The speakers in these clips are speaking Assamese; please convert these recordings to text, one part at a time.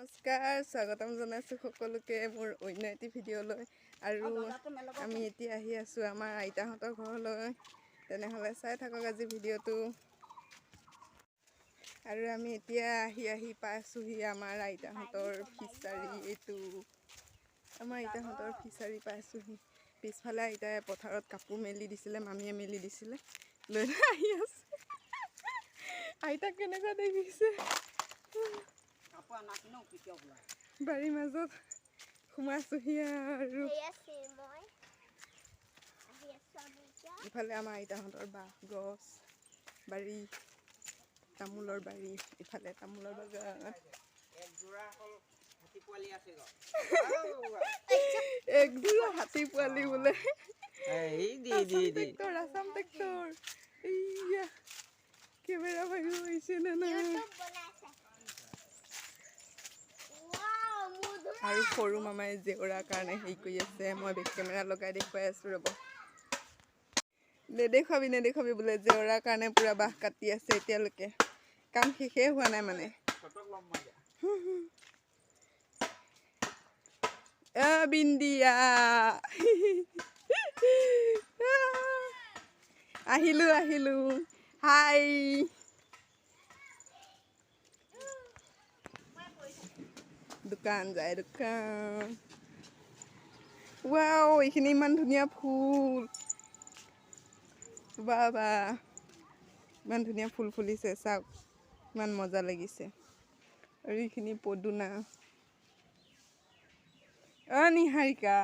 নমস্কাৰ, স্বাগতম জনাইছোঁ সকলোকে মোৰ অন্য এটি ভিডিঅ'লৈ। আৰু আমি এতিয়া আহি আছোঁ আমাৰ আইতাহঁতৰ ঘৰলৈ। তেনেহ'লে চাই থাকক আজি ভিডিঅ'টো। আৰু আমি এতিয়া আহি আহি পাইছোঁহি আমাৰ আইতাহঁতৰ ফিচাৰী। এইটো আমাৰ আইতাহঁতৰ ফিচাৰী পাইছোঁহি। পিছফালে আইতাই পথাৰত কাপোৰ মেলি দিছিলে, মামীয়ে মেলি দিছিলে, লৈ লৈ আহি আছে। আইতাক কেনেকুৱা দেখিছে? বাৰীৰ মাজত সোমাইছোহি। আৰু ইফালে আমাৰ আইতাহঁতৰ বাঁহ গছ, বাৰী, তামোলৰ বাৰী, ইফালে তামোলৰ বাগান। একযোৰা হাতী পোৱালি বোলে। Tractor, Assam tractor. এইয়া কেমেৰা ভাগি হৈছে নে নাই? আৰু সৰু মামাই জেওৰাৰ কাৰণে হেৰি কৰি আছে। মই বেক কেমেৰা লগাই দেখুৱাই আছোঁ, ৰ'ব। নেদেখুৱাবি নেদেখুৱাবি বোলে। জেওৰাৰ কাৰণে পূৰা বাঁহ কাটি আছে, এতিয়ালৈকে কাম শেষেই হোৱা নাই। মানে বিন্দিয়া আহিলো আহিলো, হাই। দোকান যায় দোকান। ৱাও, এইখিনি ইমান ধুনীয়া ফুল। বা, ইমান ধুনীয়া ফুল ফুলিছে, চাওক ইমান মজা লাগিছে। আৰু এইখিনি পদুনা। অ নিহাৰিকা,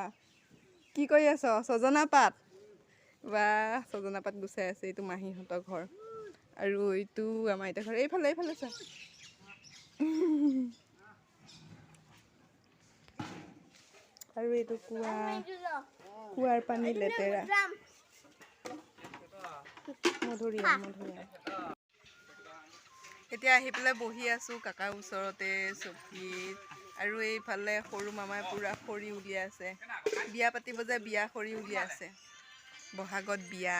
কি কৰি আছ? ছজনা পাত বা ছজনা পাত গুচাই আছে। এইটো মাহীহঁতৰ ঘৰ আৰু এইটো আমাৰ আইতা ঘৰ। এইফালে এইফালে চা। আৰু এইটো কুঁৱা, কুঁৱাৰ পানী লেতেৰা। মধুৰিআম, মধুৰিআম। এতিয়া আহি পেলাই বহি আছোঁ কাকাৰ ওচৰতে চকীত। আৰু এইফালে সৰু মামাই পূৰা খৰি উলিয়াই আছে। বিয়া পাতিব যে, বিয়া খৰি উলিয়াই আছে। বহাগত বিয়া।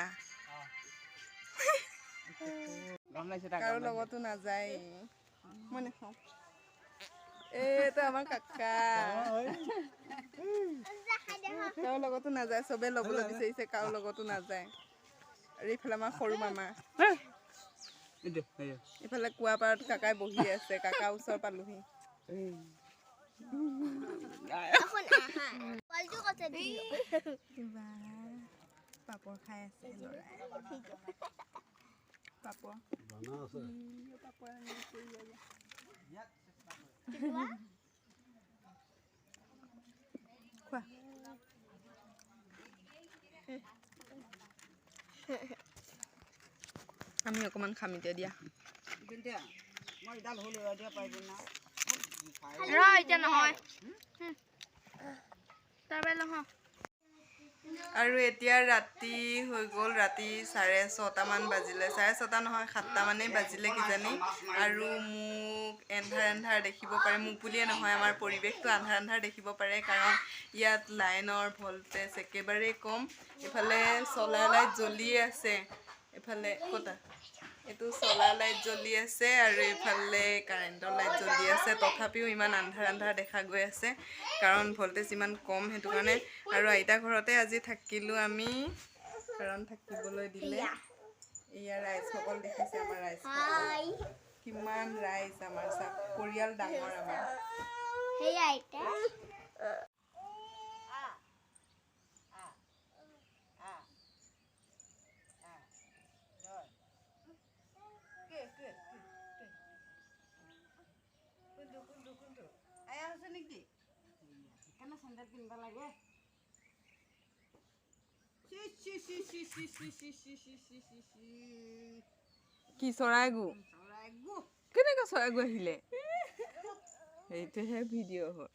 কাৰো লগতো নাযায়। মই নাখাওঁ। এইটো আমাৰ কাকা, কাৰো লগতো নাযায়। চবে ল'বলৈ বিচাৰিছে, কাৰো লগতো নাযায়। আৰু এইফালে আমাৰ সৰু মামা। এইফালে কুঁৱা পাৰত কাকাই বহি আছে। কাকা ওচৰ পালোহি। পাপৰ খাই আছে ল'ৰাই। পাপৰ পাপৰ। খোৱা। আমি অকণমান খাম এতিয়া। দিয়া নহয়। আৰু এতিয়া ৰাতি হৈ গ'ল, ৰাতি 6:30মান বাজিলে। 6:30 নহয়, 7টামানেই বাজিলে কিজানি। আৰু মোক এন্ধাৰ এন্ধাৰ দেখিব পাৰে। মোক বুলিয়ে নহয়, আমাৰ পৰিৱেশটো আন্ধাৰ আন্ধাৰ দেখিব পাৰে, কাৰণ ইয়াত লাইনৰ ভল্টেজ একেবাৰেই কম। এইফালে চ'লাৰ লাইট জ্বলিয়ে আছে। এইফালে ক'তা এইটো চ'লাৰ লাইট জ্বলি আছে আৰু এইফালে কাৰেণ্টৰ লাইট জ্বলি আছে। তথাপিও ইমান আন্ধাৰ আন্ধাৰ দেখা গৈ আছে, কাৰণ ভল্টেজ ইমান কম, সেইটো কাৰণে। আৰু আইতা ঘৰতে আজি থাকিলোঁ আমি, কাৰণ থাকিবলৈ দিলে। এয়া ৰাইজসকল দেখিছে, আমাৰ ৰাইজসকল কিমান ৰাইজ আমাৰ, চাওক পৰিয়াল ডাঙৰ আমাৰ। কি চৰাই গু? কেনেকুৱা চৰাই গু আহিলে? সেইটোহে ভিডিঅ' হ'ল।